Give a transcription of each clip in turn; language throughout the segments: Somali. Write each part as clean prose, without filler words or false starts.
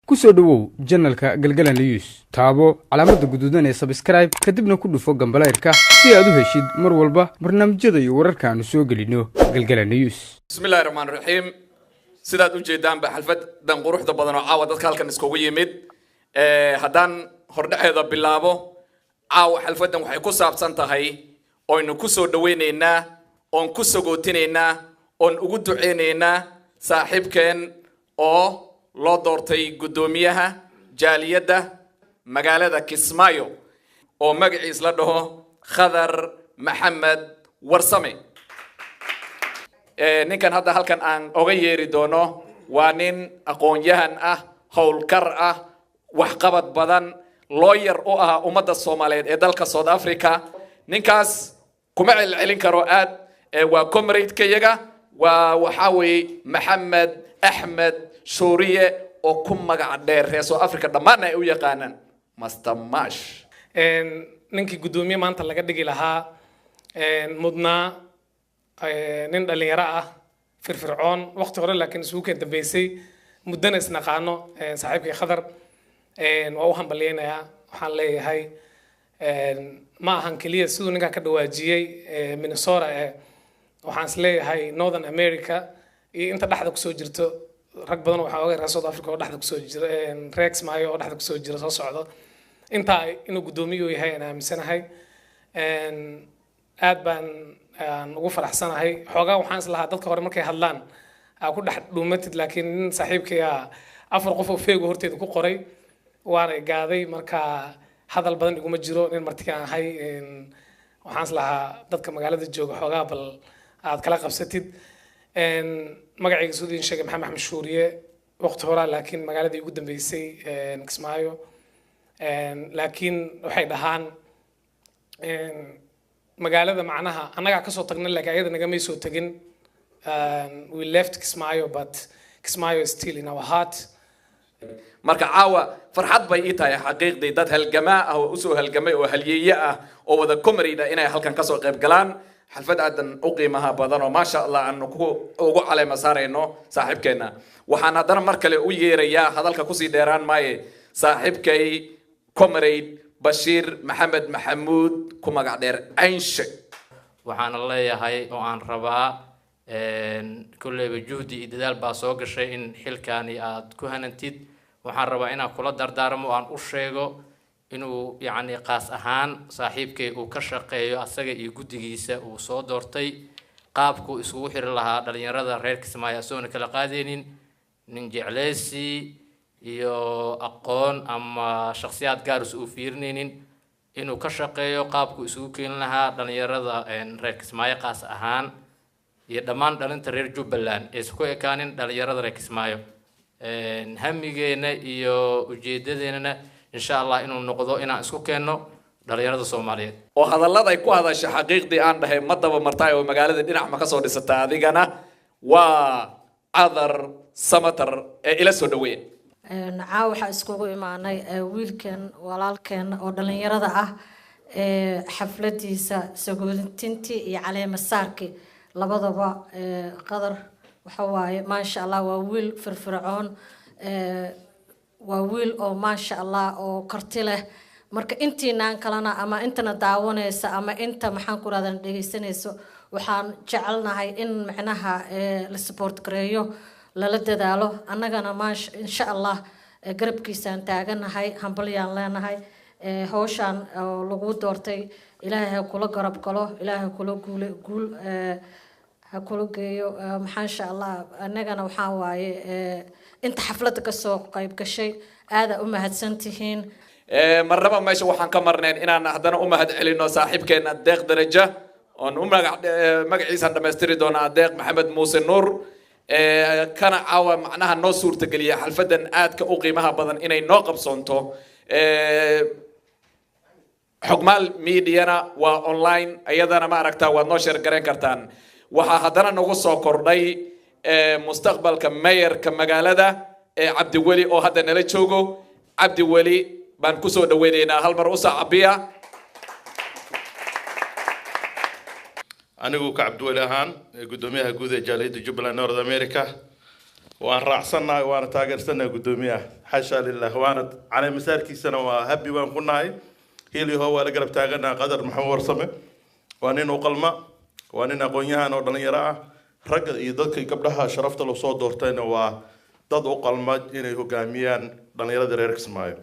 Ku soo dhowow channelka Galgala News. Taabo calaamada guduudan ee subscribe, kadibna ku dhufo gambaleelka si aad u heshid mar walba barnaamijyada iyo wararka aanu soo gelino Galgala News. Bismi illahi raxmaan raxiim. Sidaad u jeedaanba, xalfadan quruxda badan oo caawa dadka halkan iskugu yimid, haddaan hordhexeeda bilaabo, caawa xalfadan waxay ku saabsan tahay oynu ku soo dhawaynaynaa, oon ku sagootinaynaa, oon ugu duceynaynaa saaxiibkeen oo loo doortay guddoomiyaha jaaliyadda magaalada Kismaayo, oo magaciis la dhaho Khadar Maxamed Warsame. Ninkan hadda halkan aan oga yeeri doono waa nin aqoon-yahan ah, howlkar ah, waxqabad badan, lawyer u ah ummadda Soomaaliyeed ee dalka South Africa. Ninkaas kuma celcelin karo aad. Waa comrade-kayaga, waa waxaa weeye Maxamed Axmed Shuuriye, oo ku magac dheer reer South Africa dhammaanna ay u yaqaanaan Master Mash. Ninkii guddoomiye maanta laga dhigi lahaa mudnaa, nin dhalinyaro ah, firfircoon, waqti hore laakiin isugu keen dambeysay, muddana isnaqaano, saaxiibkii Khadar waa u hambalyeynayaa. Waxaan leeyahay, ma ahan keliya siduu ninkaa ka dhawaajiyey Minnesota, ee waxaan is leeyahay Northern America iyo inta dhexda kusoo jirto, rag badan waxaa oga reer South Africa oo dhexda kusoo jira, reer Kismaayo oo dhexda kusoo jira, soo socdo intaa inuu guddoomiye u yahay aan aaminsanahay. Aad baan aan ugu faraxsanahay. Xoogaa waxaan is lahaa dadka hore markay hadlaan aa ku dhex dhuumatid, laakiin nin saaxiibkaya afar qof oo feego horteeda ku qoray waana gaaday. Marka hadal badan iguma jiro, nin martigaan ahay. Waxaan is lahaa dadka magaalada jooga xoogaa bal aad kala qabsatid. Magacayga suu idin sheegay, Maxamed Axmed Shuuriye. Waqti horaa laakiin magaaladii ugu dambeysay Kismaayo, laakiin waxay dhahaan magaalada macnaha annagaa kasoo tagnay, laakiin ayada nagamay soo tegin. We left Kismaayo, but Kismaayo is still in our heart. Marka caawa farxad bay ii tahay xaqiiqdii, dad halgamaa ah oo usoo halgamay oo halyeeye ah oo wada comrade ah inay halkan kasoo qayb galaan xalfad aadan u qiimaha badan oo maasha Allah aanu ku ugu caleema saarayno saaxiibkeenna. Waxaan haddana mar kale u yeerayaa, hadalka kusii dheeraan maaye, saaxiibkay comrade Bashiir Maxamed Maxamuud, ku magac dheer Caynshe. Waxaana leeyahay oo aan rabaa, kolleyba juhdi iyo dadaal baa soo gashay in xilkaani aad ku hanantid. Waxaan rabaa inaan kula dardaarmo, aan u sheego inuu yacni qaas ahaan saaxiibkay uu ka shaqeeyo, asaga iyo guddigiisa uu soo doortay, qaabkuu isugu xiri lahaa dhalinyarada reer Kismaayo, asagoona kala qaadaynin nin jecleysi iyo aqoon ama shakhsiyaad gaarus uu fiirinaynin, inuu ka shaqeeyo qaabkuu isugu keeni lahaa dhalinyarada reer Kismaayo qaas ahaan iyo dhammaan dhalinta reer Jubbaland, aysan ku ekaanin dhalinyarada reer Kismaayo. Hamigeena iyo ujeedadeennana insha Allah inuu noqdo inaan isku keenno dhalinyarada Soomaaliyeed. Oo hadallada ay ku hadasha xaqiiqdii aan dhahay ma daba martaay oo magaalada dhinac ma ka soo dhisata adigana, waa Cadar Samatar ee ila soo dhaweeya. Caawa waxaa iskugu imaanay wiilkan walaalkeen oo dhalinyarada ah xafladiisa sagootintii iyo caleema saarkii labadaba. Qadar waxa waaye, maasha Allah, waa wiil firfircoon, waa wiil oo maasha Allah oo karti leh. Marka intiinaan kalena ama intana daawanaysa ama inta maxaan ku rahdaa dhegeysanayso, waxaan jecelnahay in macnaha la support gareeyo, lala dadaalo. Annagana maasha insha Allah garabkiisaan taaganahay, hambalyaan leenahay. Hawshaan oo lagu doortay Ilaahay ha kula garab galo, Ilaahay ha kula guule, guul ha kula geeyo. Maxaa insha Allah annagana waxaa waaye inta xafladda kasoo qayb gashay aadaa u mahadsan tihiin. Marnaba meesha waxaan ka marnayn inaan haddana u mahad celino saaxiibkeena Deeq Daraja, oon u magac magaciisaan dhammaystiri doonaa, Deeq Maxamed Muuse Nuur, kana caawa macnaha noo suurtageliya xalfadan aadka u qiimaha badan inay noo qabsoonto. Xogmaal Mediana waa online, iyadana ma aragtaa waad noo share garayn kartaan. Waxaa haddana nagu soo kordhay mustaqbalka mayorka magaalada ee Cabdiweli oo hadda nala joogo. Cabdiweli baan kusoo dhaweynaynaa, hal mar u saacabiya. Anigu ka Cabdiweli ahaan, guddoomiyaha guud ee jaaliyadda Jubbaland North America, Waan raacsannahay, waana taageersannahay guddoomiyaha, xasha lilah, waana caleemasaarkiisana waa happy baan ku nahay. Hiil iyo hoo waa la garab taaganaha. Qadar Maxamed Warsame waa nin u qalma, waa nin aqoon-yahan oo dhalinyaro ah. Ragga iyo dadka gabdhaha sharafta loo soo doortayna waa dad u qalma inay hogaamiyaan dhalinyarada reer Kismaayo.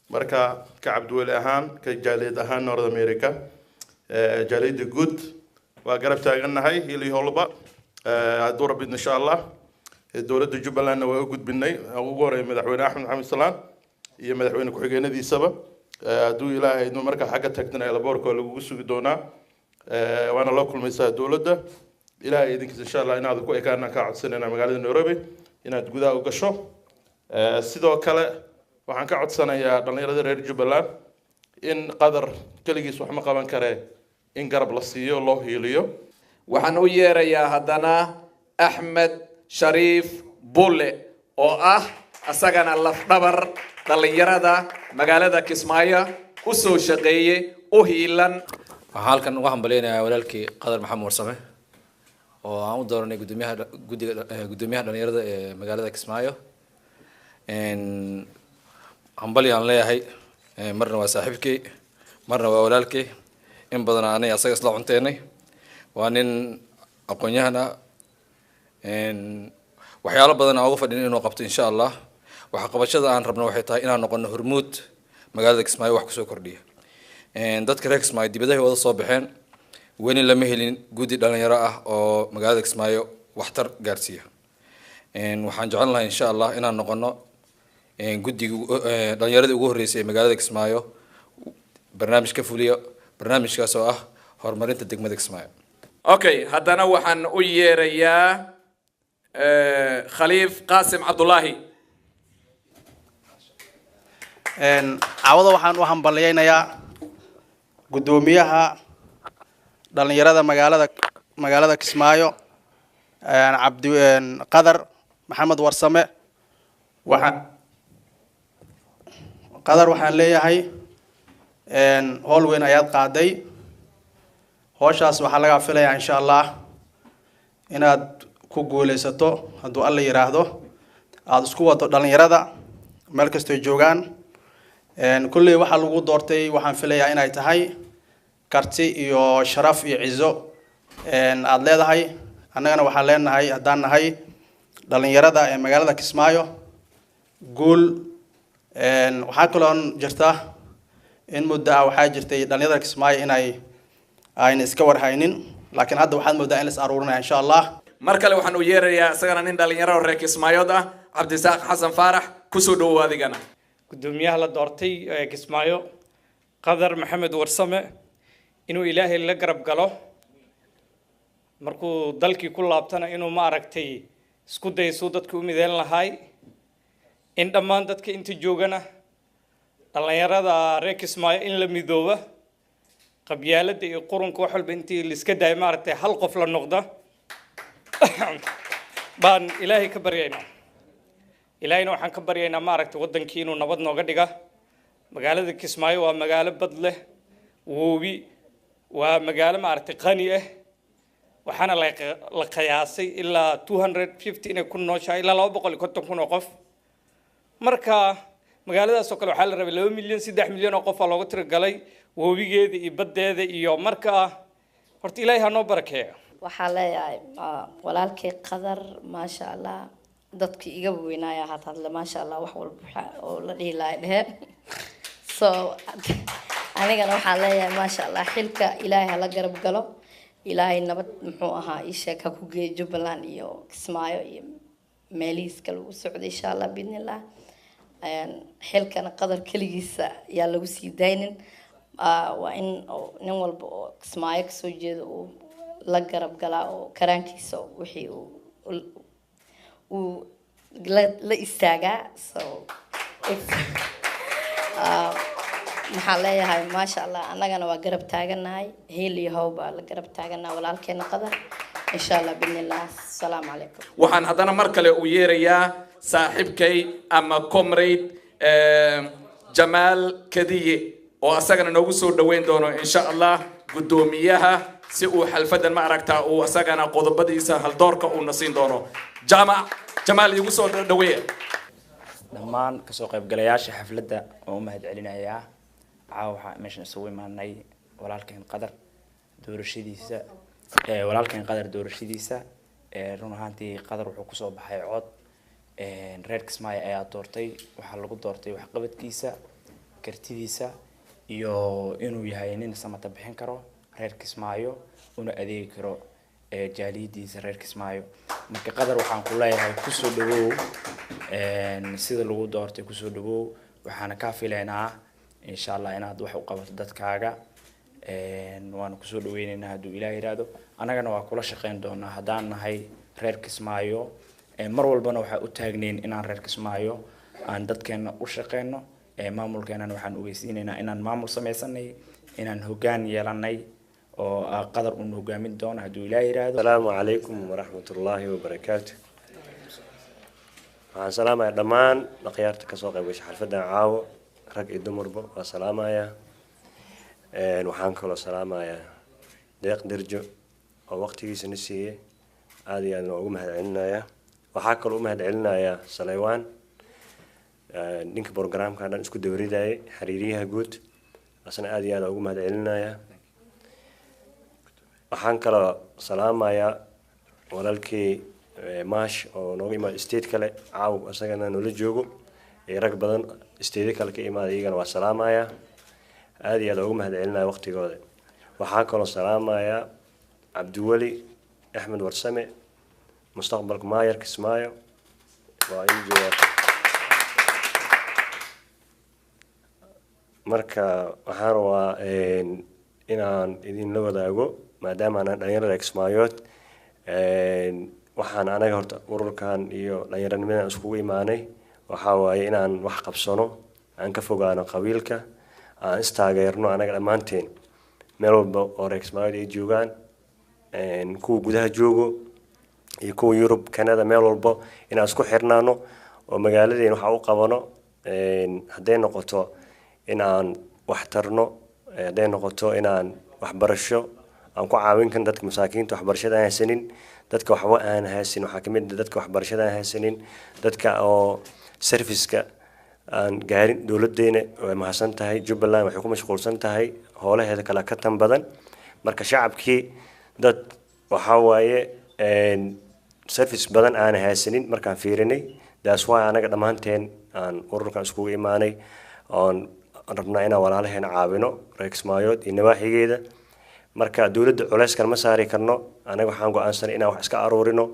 Marka ka Cabdiweli ahaan, ka jaaliyad ahaan North America, jaaliyadda guud, waa garab taagannahay hiil iyo howlba hadduu rabid, insha Allah. Dowladda Jubbalandna waa u gudbinay, ugu horeeya Madaxweyne Axmed Maxamed Salaan iyo madaxweyne ku-xigeenadiisaba. Hadduu Ilaahay idmo, markaa xagga tagtana airportka waa lagugu sugi doonaa, waana loo kulmaysaa dowladda. Ilaahay idinkiisa, insha Allah, inaad ku ekaanaan kaa codsanayna magaalada Nairobi inaad gudaha u gasho. Sidoo kale waxaan ka codsanayaa dhalinyarada reer Jubbaland in Qadar keligiis wax ma qaban karee, in garab la siiyo, loo hiiliyo. Waxaan u yeerayaa haddana Axmed Shariif Bulle oo ah asagana lafdhabar dhallinyarada magaalada Kismaayo u soo shaqeeyey, u hiilan. Waxaan halkan uga hambalyaynayaa walaalkii Qadar Maxamed Warsame oo aan u dooranay gudoomiyaha guddiga, guddoomiyaha dhalinyarada ee magaalada Kismaayo. Hambali aan leeyahay, marna waa saaxiibkey, marna waa walaalkey. In badan anay asaga isla cunteynay. Waa nin aqoon-yahan ah, waxyaalo badan aan uga fadhin inuu qabto, insha Allah. Waxa qabashada aan rabno waxay tahay inaan noqono hormuud magaalada Kismaayo wax kusoo kordhiya. Dadka reer Kismaayo dibadahay wada soo baxeen, weli lama helin guddi dhalinyaro ah oo magaalada Kismaayo waxtar gaarsiiya. Waxaan jecel lahay, insha Allah, inaan noqono guddiga dhalinyaradii ugu horreysay ee magaalada Kismaayo barnaamij ka fuliya, barnaamijkaas oo ah horumarinta degmada Kismaayo. Okay, haddana waxaan u yeerayaa Khaliif Qaasim Cabdullaahi. Caawada waxaan u hambaliyaynayaa guddoomiyaha dhalinyarada magaalada Kismaayo, Cabdi Qadar Maxamed Warsame. Waxa Qadar waxaan leeyahay, howl weyn ayaad qaaday. Howshaas waxaa lagaa filayaa, insha Allah, inaad ku guuleysato hadduu Alla yiraahdo, aada isku wado dhalinyarada meel kastoy joogaan. Kulley waxaa lagu doortay waxaan filayaa inay tahay karti iyo sharaf iyo cizo aada leedahay. Annagana waxaan leenahay, haddaan nahay dhalinyarada ee magaalada Kismaayo, guul. Waxaa kaloon jirta in muddo ah waxaa jirtay dhalinyarada Kismaayo inay ayna iska warhaynin, laakiin hadda waxaad moodaa in la is aruurinaya, insha Allah. Mar kale waxaan u yeerayaa isagana nin dhalinyaro reer Kismaayood ah, Cabdisaaq Xasan Faarax. Kusoo dhowow adigana. Guddoomiyaha la doortay ee Kismaayo, Qadar Maxamed Warsame, inuu Ilaahay la garab galo, markuu dalkii ku laabtana inuu, ma aragtay, isku dayo dadka u mideyn lahaay, in dhammaan dadka inta joogana, dhallinyarada reer Kismaayo, in la midooba, qabyaaladda iyo qurunka wax walba intii la iska daaya, maaragtay, hal qof la noqda baan Ilaahay ka baryaynaa. Ilaahayna waxaan ka baryaynaa, maaragtay, waddankii inuu nabad nooga dhiga. Magaalada Kismaayo waa magaalo bad leh, woobi, waa magaalo, maaragtay, qani ah. Waxaana la qiyaasay ilaa 250 inay ku nooshahay, ilaa 250,000 oo qof. Marka magaaladaas oo kale waxaa la rabay 2 milyan, 3 milyan oo qof aa loogu tiragalay, woobigeeda iyo baddeeda iyo. Marka horta Ilaahay ha noo barakeeyo. Waxaa leeyahay walaalkay Qadar, maasha Allah. Dadkii iga weynaaya had hadle, maasha Allah, wax walba waxa oo la dhihi lahay dhehe. So anigana waxaan leeyahay, maasha Allah, xilka Ilaahay hala garab galo. Ilaahay nabad, muxuu ahaa, ii sheeg, ha ku geeyo Jubbaland iyo Kismaayo iyo meelihiis kale uu socday, insha Allah, biidnillah. Xilkana Qadar keligiisa yaa lagu sii daynin. Waa in nin walba oo Kismaayo kasoo jeeda uu la garab galaa oo karaankiisa wixii uu la istaagaa. So maxaan leeyahay, maasha Allah, annagana waa garab taaganahay, heel iyo how baa la garab taaganahay walaalkeena Qadar, insha Allah, biidnillah. Asalaamu calaykum. Waxaan haddana mar kale u yeerayaa saaxiibkay ama comrade Jamaal Kadiye oo asagana noogu soo dhaweyn doono, insha Allah, guddoomiyaha, si uu xalfadan, ma aragtaa, uu asagana qodobadiisa haldoorka uuna siin doono. Jaamac. Jamaal, igu soo dhaweeya. Dhammaan kasoo qaybgalayaasha xafladda waan u mahad celinayaa. Caawa waxaa meeshan isugu imaanay walaalkeen Qadar doorashadiisa, walaalkeen Qadar doorashadiisa. Run ahaantii Qadar wuxuu kusoo baxay cod reer Kismaayo ayaa doortay. Waxaa lagu doortay waxqabadkiisa, kartidiisa iyo inuu yahay nin samata bixin karo reer Kismaayo una adeegi karo jaaliyadiisa reer Kismaayo. Marka Qadar waxaan ku leeyahay kusoo dhawow sida lagu doortay, kusoo dhawow. Waxaana kaa filaynaa insha Allah inaad wax u qabato dadkaaga, waana kusoo dhaweyneynaa hadduu Ilaah yidhaahdo. Annagana waa kula shaqeyn doonaa haddaan nahay reer Kismaayo. Mar walbana waxaa u taagneyn inaan reer Kismaayo aan dadkeena u shaqeyno. Maamulkeenana waxaan ogeysiineynaa inaan maamul sameysanay, inaan hoggaan yeelanay oo Qadar uun hogaamin doono hadduu Ilaah yidhaahdo. Asalaamu calaykum waraxmatullaahi wabarakaatu. Waxaan salaamayaa dhammaan akhyaarta kasoo qayb gashay xalfaddan caawo, rag iyo dumarba waa salaamayaa. Waxaan kaloo salaamayaa Deeq Derjo oo waqtigiisa na siiyey, aada iyo aadna ugu mahad celinayaa. Waxaa kaloo u mahad celinayaa Saleywaan, ninka programkan dhan isku dawridayay, xiriiriyaha guud, asna aada iyo aada ugu mahad celinayaa. Waxaan kaloo salaamayaa walaalkii Maash oo nooga imaada state kale, caaw isagana noola joogo, iyo rag badan state kale ka imaada, iyagana waa salaamayaa, aada iyo aada ugu mahad celinaya waqtigooda. Waxaan kaloo salaamayaa Cabdiweli Axmed Warsame, mustaqbalka maayar Kismaayo, waa ii joogaa. Marka waxaan rabaa inaan idinla wadaago, maadaama aanan dhalinyarada Kismaayood, waxaan anaga horta ururkan iyo dhallinyaranimadan iskugu imaanay waxaa waaye inaan wax qabsano, aan ka fogaano qabiilka, aan istaageerno anaga dhammaanteen meel walba oo reer Kismaayood ay joogaan, kuwa gudaha joogo iyo kuwa Yurub, Canada, meel walba inaan isku xirnaano oo magaaladeen waxa u qabano, hadday noqoto inaan wax tarno, hadday noqoto inaan waxbarasho aan ku caawin karno dadka masaakiinta waxbarashada aan haysanin, dadka waxba aan haysanin. Waxaa kamid ah dadka waxbarashada aan haysanin, dadka oo serviceka aan gaarin. Dowladeena way mahadsan tahay, Jubbaland waxay ku mashquulsan tahay howlaheeda kale ka tan badan. Marka shacabkii dad waxaa waaye service badan aan haysanin markaan fiirinay. That's why anaga dhammaanteen aan ururkan iskugu imaanay oon rabnaa inaan walaalaheena caawino reer Kismaayood iyo nawaaxigeeda. Marka dowladda culeyskan ma saari karno anaga. Waxaan go-aansanay inaan wax iska aruurino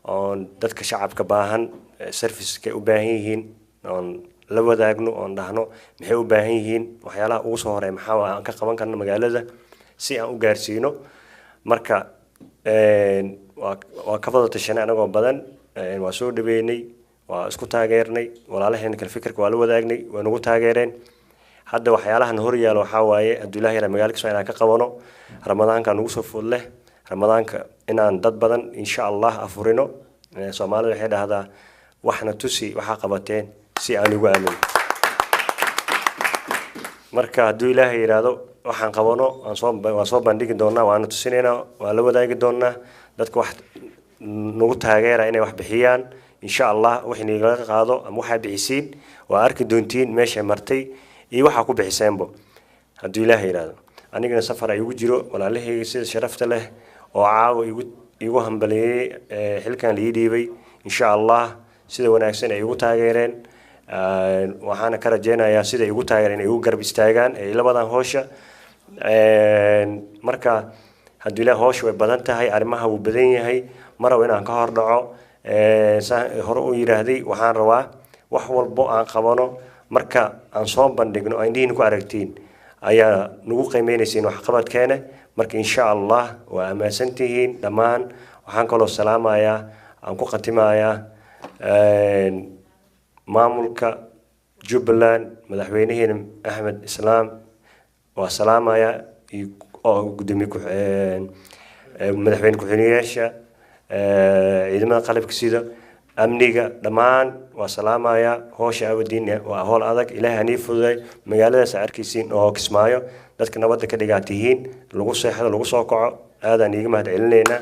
oon dadka shacabka baahan serviceka u baahan yihiin oon la wadaagno, oon dhahno maxay u baahan yihiin, waxyaalaha ugu soo horeeya maxaa aan ka qaban karno magaalada si aan u gaarsiino. Marka waa ka wada tashanay anagoo badan, waa soo dhaweynay, waa isku taageernay walaalaheena kale, fikirka waa la wadaagnay, waa nagu taageereen. Hadda waxyaalahan hor yaalo waxaa waaye hadduu Ilaah yaraa magaalada Kismaayo inaan ka qabano Ramadaanka nagu soo food leh, Ramadaanka inaan dad badan insha Allah afurino. Soomaalida waxay dhahdaa waxna tusi waxaa qabateen si aan ugu aamino. Marka hadduu Ilaahay yidhaahdo waxaan qabano waan soo bandhigi doonaa, waana tusinaynaa, waan la wadaagi doonaa dadka wax nagu taageera inay wax bixiyaan insha Allah. Wixii nagala qaado ama waxaa bixisiin waa arki doontiin meeshay martay iyo waxaa ku bixiseenbo hadduu Ilaahay yidhaahdo. Anigana safar ay igu jiro. Walaalahayga sida sharafta leh oo caawa igu hambaliyeeyey xilkan la ii dhiibay, insha Allah sida wanaagsan ay igu taageereen, waxaana ka rajeynayaa sida igu taageereen ay igu garab istaagaan ay la wadaan howsha. Marka hadduu Ilaah howsha way badan tahay, arrimaha wuu badan yahay, ma rabo inaan ka hor dhaco. Saan hore u yidhaahday, waxaan rabaa wax walbo aan qabano marka aan soo bandhigno, aan indhihiina ku aragtiin, ayaa nagu qiimeynaysiin waxqabadkeena. Marka insha Allah waa ammaansan tihiin dhammaan. Waxaan kaloo salaamayaa aan ku khatimayaa maamulka Jubbaland, madaxweynaheena Axmed Islaam waa salaamayaa, iyo oo gudoomiye ku madaxweyne ku-xigeenyaasha, ciidamada qalabka sida, amniga, dhammaan waa salaamayaa. Howsha awadiin waa howl adag, Ilaahay hanii fududay. Magaaladaas aad arkaysiin oo Kismaayo dadka nabadda ka dhigaa tihiin, lagu seexdo, lagu soo kaco, aadaan iiga mahad celinaynaa.